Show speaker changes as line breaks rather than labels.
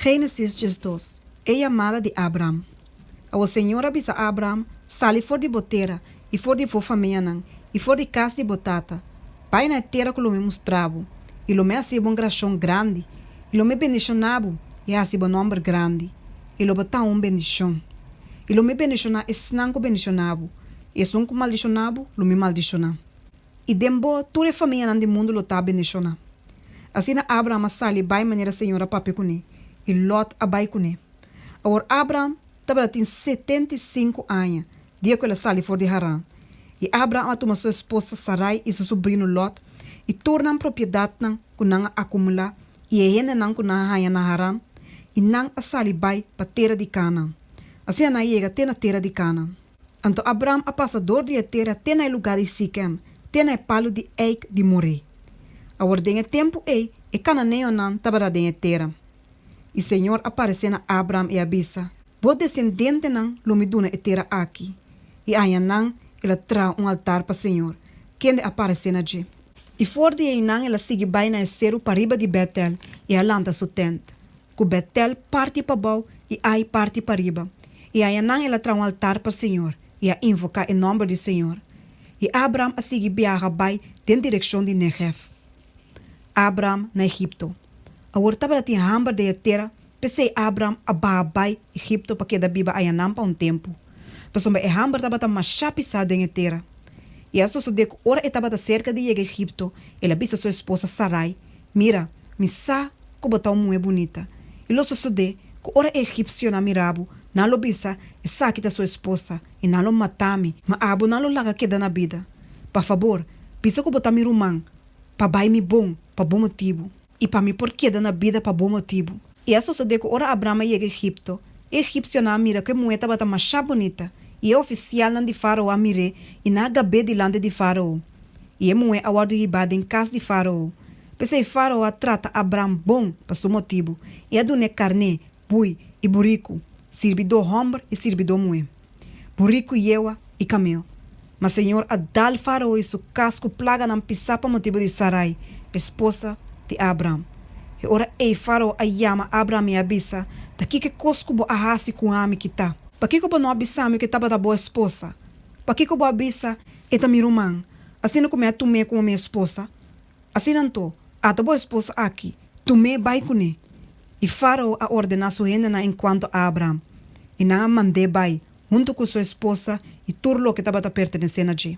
Génesis 12, E yamada di Abram. Awor Señor a bisa Abram, Sali for di bo tera, i for di bo famianan, i for di kas di bo tata, bai na e tera ku lo mi mustra bo, i lo mi hasi bo un grashon grandi, i lo mi bendishoná bo i hasi bo nòmber grandi, i lo bo ta un bendishon. I lo mi bendishoná esnan ku bendishoná bo, i esun ku maldishoná bo, lo mi maldishoná. I den bo tur e famianan di mundu lo ta bendishoná. Asina Abraham a sali bai manera Señor a papia kuné, i Lòt a bai kuné. Awor Abraham tabata tin 75 aña dia ku el a sali for di Haran. I Abraham a tuma su esposa Sarai i su subrino Lòt i tur nan propiedatnan ku nan a akumulá i e hendenan ku nan a haña na Haran, i nan a sali bai pa tera di Kanaan. Asina nan a yega te na tera di Kanaan. Anto Abram a pasa dor di e tera te na e lugá di Sikem, te na e palu di eik di Moré. Awor den e tempu ei e kananeonan tabata den e tera. I señor a paresé na Abram i a bisa, Bo desendentenan lo mi duna e tera aki. I añanan el a traha un altar pa señor, kende a paresé na dje. I for di einan el a sigui bai na e seru pariba di Bètel i a lanta su tènt, ku Bètel parti pabou i Ai parti pariba. I ayanan el a traha un altar pa señor i a invoká e nòmber di señor. I Abram a sigui biaha bai den direkshon di Negev. Abram na Egipto. Awor tabata tin hamber den e tera, p'esei Abram a baha bai Egipto pa keda biba ayanan pa un tempu, pasobra e hamber tabata mashá pisá den e tera. I a sosodé ku ora e tabata serka di yega Egipto, el a bisa su esposa Sarai, Mira, mi sa ku bo ta un muhé bunita. I lo sosodé ku ora e egipsionan mira bo, nan lo bisa, Esaki ta su esposa, i nan lo mata mi, ma abo nan lo laga keda na bida. Pa fabor, bisa ku bo ta mi ruman, pa bai mi bon pa bo motibu, i pa mi por keda na bida pa bo motibu. I a sosodé ku ora Abram a yega Egipto, e egipsionan a mira ku e muhé tabata mashá bunita, i e ofisialnan di Fárao a mir'é i nan a gab'é dilanti di Fárao. I e muhé a wòrdu hibá den kas di Fárao. P'esei Fárao a trata Abram bon pa su motibu, i a dun'é karné, bui i buriku, sirbidó hòmber i sirbidó muhé, buriku yewa i kamel. Ma señor a dal Fárao i su kas ku plaganan pisá pa motibu di Sarai, esposa di Abram. E ora ei Fárao a yama Abram i a bisa, Ta kiko e kos ku bo a hasi ku ami ki ta? Pakiko bo no a bisa mi ku e tabata bo esposa? Pakiko bo a bisa, E ta mi ruman, asina ku mi a tum'é komo mi esposa? Asina anto, ata bo esposa aki, tum'é bai kuné. I Fárao a ordená su hendenan enkuanto Abram, i nan a mand'é bai, huntu ku su esposa i tur loke tabata pertenesé na dje.